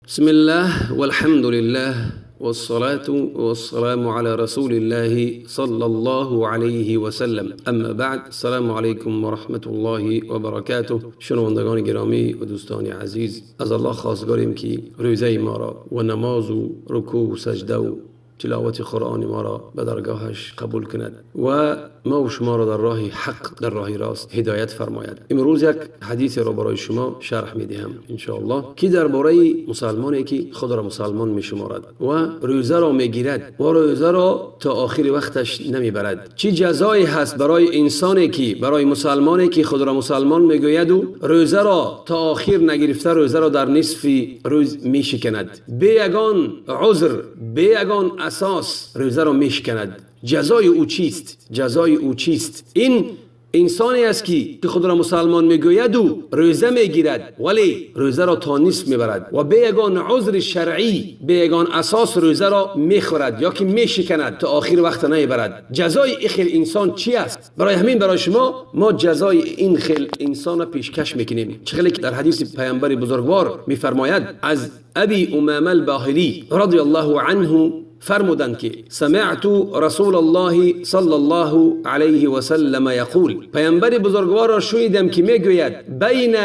بسم الله والحمد لله والصلاة والسلام على رسول الله صلى الله عليه وسلم. اما بعد، السلام علیکم و رحمت الله و برکاته. شنوندگان گرامی و دوستان عزیز، از الله خواستگاریم که روزه ما را و نماز و رکوع و سجده و تلاوت قرآن ما را به درگاهش قبول کند و ما و شما را در راه حق، در راه راست هدایت فرماید. امروز یک حدیث را برای شما شرح می دهم انشاءالله که درباره مسلمانی که خود را مسلمان می شمارد و روزه را می گیرد و روزه را تا آخر وقتش نمی برد، چی جزایی هست برای انسانی که، برای مسلمانی که خود را مسلمان می گوید و روزه را تا آخر نگرفته، روزه را در نصف روز می شکند، بی یگان عذر، بی یگان اساس روزه را می شکند؟ جزای او چیست؟ جزای او چیست؟ این انسانی است که خود را مسلمان میگوید و روزه میگیرد ولی روزه را تا نصف میبرد و به یگان عذر شرعی، به یگان اساس روزه را میخورد یا که میشکند، تا آخر وقت نمیبرد. جزای این خیل انسان چی است؟ برای همین برای شما ما جزای این خیل انسان را پیشکش میکنیم. چه که در حدیث پیامبر بزرگوار میفرماید، از ابی امامه الباهلی رضی الله عنه فرمودند که سمعت رسول الله صلی الله علیه و سلم یقول، پیامبر بزرگوار را شنیدم که میگوید: بین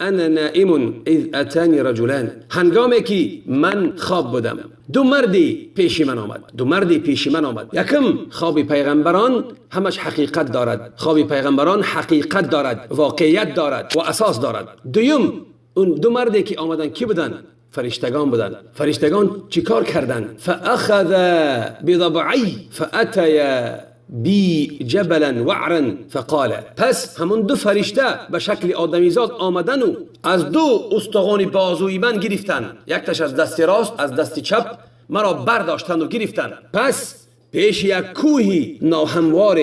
انا نائم اذ اتانی رجلان، هنگامی که من خواب بودم دو مردی پیش من آمد، دو مردی پیش من آمد. یکم، خواب پیغمبران همش حقیقت دارد. خواب پیغمبران حقیقت دارد، واقعیت دارد و اساس دارد. دویم، اون دو مردی که آمدن کی بودن؟ فرشتگان بودند. فرشتگان چیکار کردند؟ فاخذ بضبعی فاتیا بی جبلا وعرا فقال، پس همون دو فرشته به شکل آدمیزاد آمدن و از دو استخوان بازوی من گرفتن، یک تاش از دست راست، از دست چپ مرا برداشتند و گرفتن. پس پیش یک کوهی ناهموار،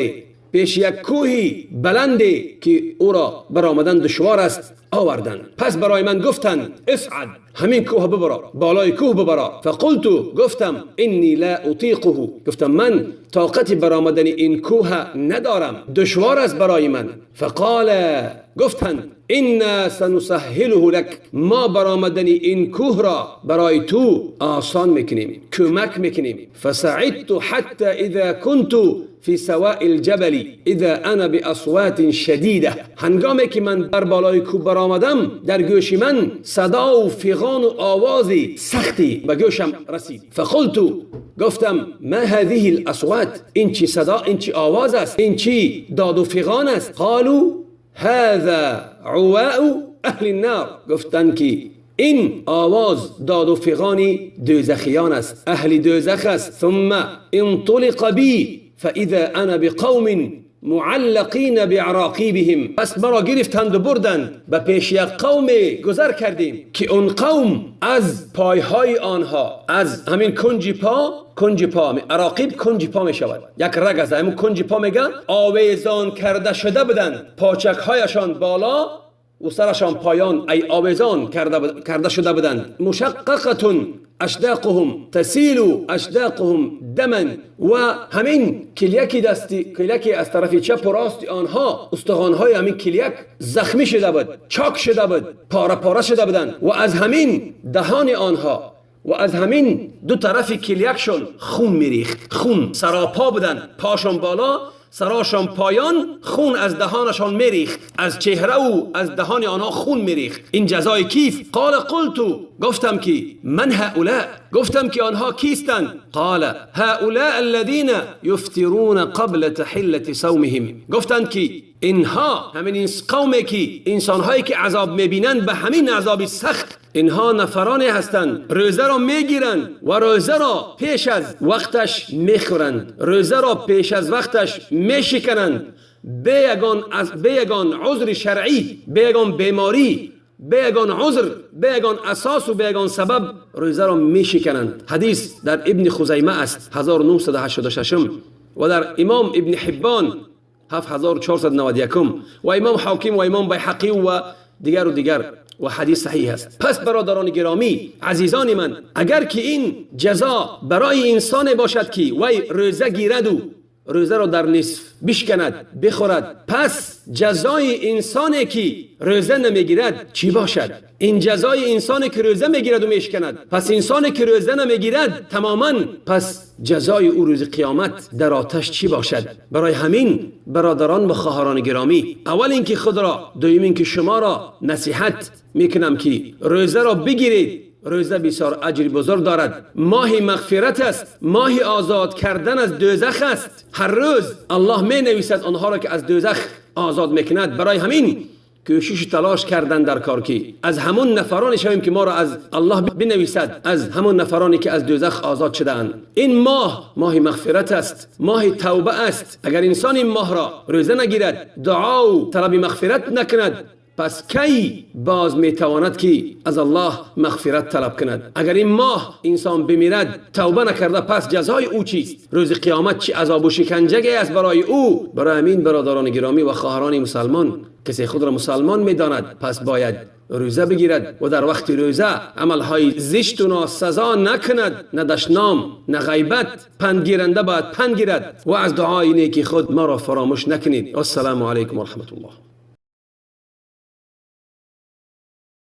پیش یک کوهی بلندی که او را برآمدن دشوار است آوردند. پس برای من گفتند: اصعد، همین کوه ببرا، بالای کوه ببرا. فقلت، گفتم: انی لا اطیقه، گفتم من طاقت برآمدن این کوه ندارم، دشوار است برای من. فقال، گفتند: انا سنسهله لك، ما برآمدن این کوه را برای تو آسان میکنیم، کمک میکنیم. فصعدت حتى اذا كنت في سواء الجبل اذا انا باصوات شدیده، هنگامی که من بر بالای کوه برآمدم در گوش من صدا و فغان و آواز سختی به گوشم رسید. فقلت، گفتم: ما هذه الاصوات؟ این چی صدا، این چی آواز است، این چی داد و فغان است؟ قالوا هذا عواء اهل النار، گفتند که این آواز داد و فغان دوزخیان است، اهل دوزخ است. ثم انطلق بی فاذا انا بقوم معلقین بعراقیبهم، پس مرا گرفتند و بردند، به پیش یک قوم گذر کردیم که اون قوم از پایهای آنها، از همین کنج پا، کنج پا، عراقیب کنج پا می شود، یک رگ از همین کنج پا میگن، آویزان کرده شده بودند، پاچک هایشان بالا و سرشان پایان، ای آویزان کرده شده بودند. مشققة اشداقهم، تسیل اشداقهم دما، و همین کلیک دستی، کلیک از طرف چپ و راست آنها، استخوانهای همین کلیک زخمی شده بود، چاک شده بود، پاره پاره شده بودند و از همین دهان آنها و از همین دو طرف کلیکشون خون میریخت. خون سراپا بودند، پاشون بالا، سراشان پایان، خون از دهانشان میریخت، از چهره و از دهان آنها خون میریخت. این جزای کیست؟ قال قلت، گفتم که من هؤلاء، گفتم که آنها کیستند؟ قال هؤلاء الذين يفطرون قبل تحلة صومهم، گفتند که اینها همین این قومی که انسانهایی که عذاب میبینند به همین عذاب سخت، اینها نفرانی هستند روزه را میگیرند و روزه را پیش از وقتش میخورند، روزه را پیش از وقتش میشکنند، به یگان عذر شرعی، به یگان بیماری، به یگان عذر، به یگان اساس و به یگان سبب روزه را میشکنند. حدیث در ابن خزیمه است 1986 و در امام ابن حبان 7491 و امام حاکم و امام بیهقی و دیگر و دیگر و حدیث صحیح است. پس برادران گرامی، عزیزان من، اگر که این جزا برای انسان باشد که وی روزه گیرد و рӯзаро дар нисф бишканад, бихӯрад, пас ҷазои инсоне ки рӯза намегирад чӣ бошад? Ин ҷазои инсоне ки рӯза мегирад ва мешканад, пас инсоне ки рӯза намегирад тамоман, пас ҷазои ӯ рӯзи қиёмат дар оташ чӣ бошад? Барои ҳамин бародарон ва хоҳарони гиромӣ, аввал инки худро, дуюм инки шуморо насиҳат мекунам ки рӯзаро бигиред. Рӯза бисёр аҷри бузург дорад. Моҳи мағфират аст, моҳи озод кардан аз дӯзах аст. Ҳар рӯз Аллоҳ менависад онҳоро ки аз дӯзах озод мекунад. Барои ҳамин кӯшиш ва талош кардан дар кор ки аз ҳамон нафароне шавем ки моро аз Аллоҳ бинависад, аз ҳамон нафароне ки аз дӯзах озод шудаанд. Ин моҳ моҳи мағфират аст, моҳи тавба аст. Агар инсон ин моҳро рӯза нагирад, дуо ва талаби мағфират накунад, пас кай боз метавонад ки аз Аллоҳ мағфират талаб кунад? Агар ин моҳ инсон бимирад тавба накарда, пас ҷазои ӯ чист? Рӯзи қиёмат чӣ азоб ва шиканҷае аст барои ӯ? Барои ҳамин бародарони гиромӣ ва хоҳарони мусулмон, касе худро мусулмон медонад, пас бояд рӯза бигирад ва дар вақти рӯза амалҳои зишт ва носазо накунад, на дашном, на ғайбат. Пандгиранда бояд панд гирад ва аз дуои неки худ моро фаромӯш накунед. Вассалому алайкум ва раҳматуллоҳ.